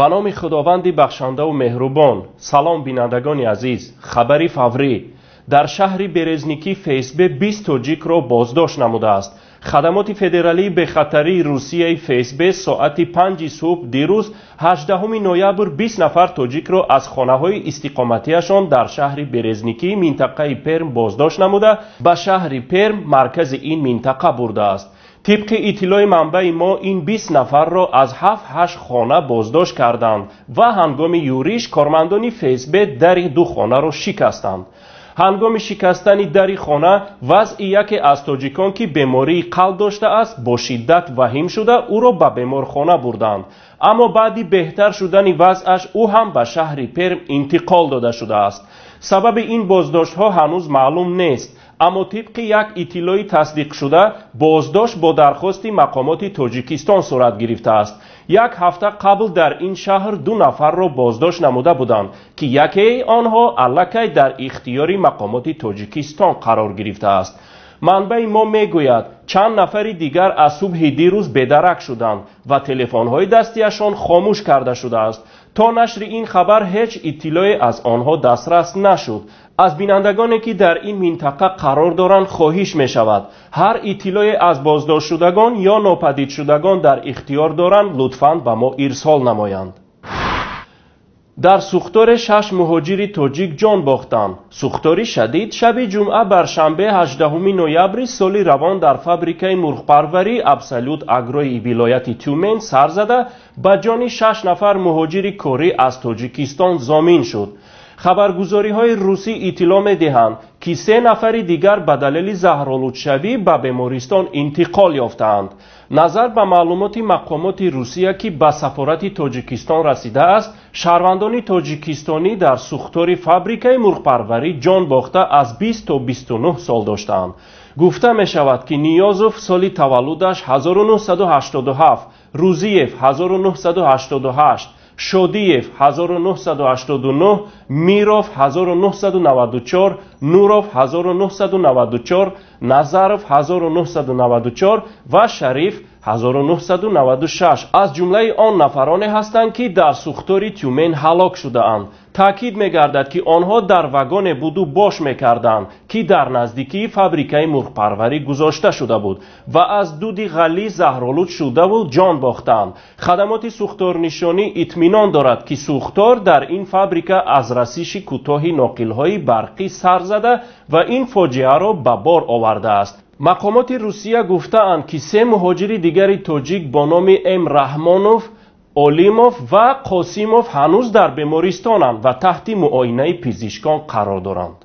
Ба номи Худованди бахшандаву меҳрубон. Салом, бинандагони азиз. Хабари фаврӣ: дар шаҳри Березникӣ ФСБ 20 тоҷикро боздошт намудааст. Хадамоти федералии бехатарии Русияи ФСБ соати 5 субҳ дирӯз, 18 ноябр, 20 нафар тоҷикро аз хонаҳои истиқоматиашон дар шаҳри Березникӣ, минтақаи Перм, боздошт намуда, ба шаҳри Перм, маркази ин минтақа, бурдааст. Тибқи иттилои манбаи мо, ин 20 нафарро аз ҳафт-ҳашт хона боздошт карданд ва ҳангоми юриш кормандони ФСБ дари ду хонаро шикастанд. Ҳангоми шикастани дари хона вазъи яке аз тоҷикон, ки бемории қалб доштааст, бо шиддат ваҳим шуда, ӯро ба беморхона бурданд, аммо баъди беҳтар шудани вазъаш ӯ ҳам ба шаҳри Перм интиқол дода шудааст. Сабаби ин боздоштҳо ҳанӯз маълум нест, аммо тибқи як иттилои тасдиқшуда, боздошт бо дархости мақомоти Тоҷикистон сурат гирифтааст. Як ҳафта қабл дар ин шаҳр ду нафарро боздошт намуда буданд, ки якеи онҳо аллакай дар ихтиёри мақомоти Тоҷикистон қарор гирифтааст. Манбаи мо мегӯяд, чанд нафари дигар аз субҳи дирӯз бедарак шуданд ва телефонҳои дастиашон хомӯш карда шудааст. То нашри ин хабар ҳеҷ иттилоe аз онҳо дастрас нашуд. Аз бинандагоне, ки дар ин минтақа қарор доранд, хоҳиш мешавад, ҳар иттилое аз боздоштшудагон ё нопадидшудагон дар ихтиёр доранд, лутфан ба мо ирсол намоянд. Дар сӯхторе шаш муҳоҷири тоҷик ҷон бохтанд. Сӯхтори шадид шаби ҷумъа бар шанбе, 18 ноябри соли равон дар фабрикаи мурғпарварӣ «Абсолют Агрои» вилояти Тюмен сар зада, ба ҷони шаш нафар муҳоҷири корӣ аз Тоҷикистон зомин шуд. Хабаргузориҳои русӣ иттилоъ медиҳанд, ки се нафари дигар ба далели заҳролудшавӣ ба бемористон интиқол ёфтаанд. Назар ба маълумоти мақомоти Русия, ки ба сафорати Тоҷикистон расидааст, шаҳрвандони тоҷикистонӣ дар сӯхтори фабрикаи мурғпарварӣ ҷон бохта аз 20 то 29 сол доштаанд. Гуфта мешавад, ки Ниёзов, соли таваллудаш 1987, Рузиев, 1988, Шодиев, 1989, Миров, 1994, Нуров, 1994, Назаров, 1994 ва Шариф, 1996 аз ҷумлаи он нафароне ҳастанд, ки дар сӯхтори Тюмен ҳалок шудаанд. Таъкид мегардад, ки онҳо дар вагоне буду бош мекарданд, ки дар наздикии фабрикаи мурғпарварӣ гузошта шуда буд ва аз дуди ғализ заҳролуд шудаву ҷон бохтанд. Хадамоти сӯхторнишонӣ итминон дорад, ки сӯхтор дар ин фабрика аз расиши кӯтоҳи ноқилҳои барқӣ сар зада ва ин фоҷиаро ба бор овардааст. Мақомоти Русия гуфтаанд, ки се муҳоҷири дигари тоҷик бо номи М Раҳмонов, Олимов ва Қосимов ҳанӯз дар бемористонанд ва таҳти муоинаи пизишкон қарор доранд.